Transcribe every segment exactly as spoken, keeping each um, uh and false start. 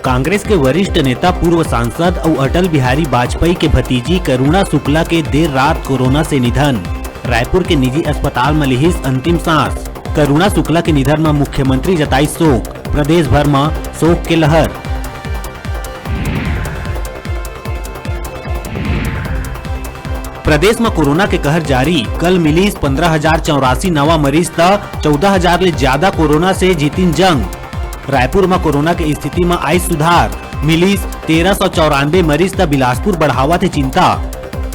कांग्रेस के वरिष्ठ नेता, पूर्व सांसद अउ अटल बिहारी वाजपेयी के भतीजी करुणा शुक्ला के देर रात कोरोना से निधन। रायपुर के निजी अस्पताल म लिहिस अंतिम सांस। करुणा शुक्ला के निधन म मुख्यमंत्री जताइस शोक, प्रदेश भर म शोक के लहर। प्रदेश म कोरोना के कहर जारी, कल मिलिस पंद्रह हजार चौरासी नवा मरीज, त चौदह हजार ले ज्यादा कोरोना से जीतिन जंग। रायपुर म कोरोना के स्थिति म आइस सुधार, मिलिस तेरह सौ चौरानबे मरीज, त बिलासपुर बढ़ावत हे चिंता।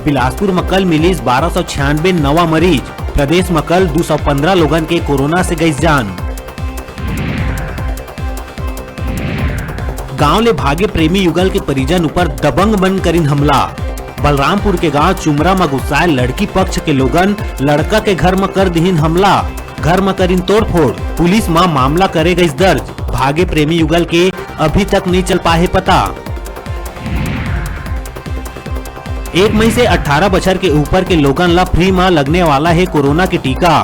बिलासपुर म कल मिलिस बारह सौ छियानबे नवा मरीज। प्रदेश म कल दू सौ पंद्रह लोगन के कोरोना से गइस जान। गांव ले भागे प्रेमी युगल के परिजन ऊपर दबंग मन करिन हमला। बलरामपुर के गांव चुमरा म गुस्साए लड़की पक्ष के लोगन लड़का के घर म कर दिहिन हमला। घर म करिन तोड़फोड़। पुलिस म मामला करे गइस दर्ज। भागे प्रेमी युगल के अभी तक नइ चल पाहे पता। एक मई से अठारह बछर के ऊपर के लोगन ला फ्री म लगने वाला हे कोरोना के टीका।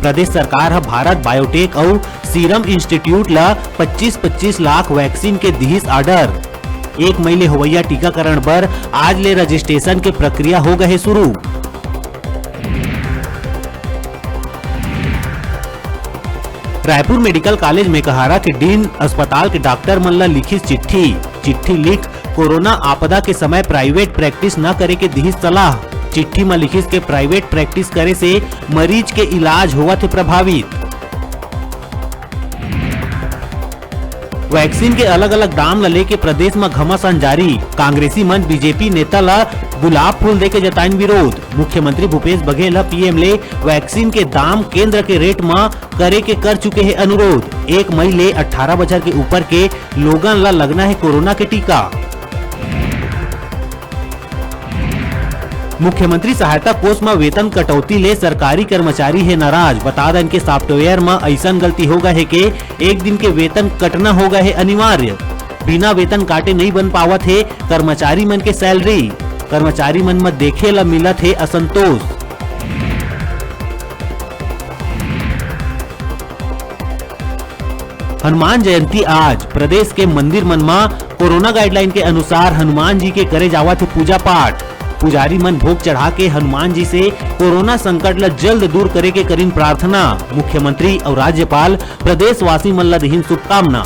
प्रदेश सरकार ह भारत बायोटेक अउ सीरम इंस्टीट्यूट ला पच्चीस पच्चीस लाख वैक्सीन के दिहिस आर्डर। एक मई ले होवइया टीकाकरण बर आज ले रजिस्ट्रेशन के प्रक्रिया हो गए हे शुरू। रायपुर मेडिकल कॉलेज मेकहारा के डीन अस्पताल के डॉक्टर मन ला लिखिस चिट्ठी। चिट्ठी लिख कोरोना आपदा के समय प्राइवेट प्रैक्टिस न करे के दिहिस सलाह। चिट्ठी म लिखिस के प्राइवेट प्रैक्टिस करे से मरीज के इलाज होवत हे प्रभावित। वैक्सीन के अलग-अलग दाम ल लेके प्रदेश म घमासान जारी। कांग्रेसी मन बीजेपी नेता ल गुलाब फूल देके जताइन विरोध। मुख्यमंत्री भूपेश बघेल ह पीएम ले वैक्सीन के दाम केंद्र के रेट म करे के कर चुके हे अनुरोध। एक मई ले अठारह बछर के ऊपर के लोगन ल लगना हे कोरोना के टीका। मुख्यमंत्री सहायता कोष म वेतन कटौती ले सरकारी कर्मचारी हे नाराज। बता दन के सॉफ्टवेयर म अइसन गलती हो गए हे के एक दिन के वेतन कटना हो गए हे अनिवार्य। बिना वेतन काटे नइ बन पावत हे कर्मचारी मन के सैलरी। कर्मचारी मन म देखे ल मिलत हे असंतोष। हनुमान जयंती आज। प्रदेश के मंदिर मन म कोरोना गाइडलाइन के अनुसार हनुमान जी के करे जावत हे पूजा पाठ। पुजारी मन भोग चढ़ा के हनुमान जी से कोरोना संकट ल जल्द दूर करे के करिन प्रार्थना। मुख्यमंत्री अउ राज्यपाल प्रदेशवासी मन ल दिहिन शुभकामना।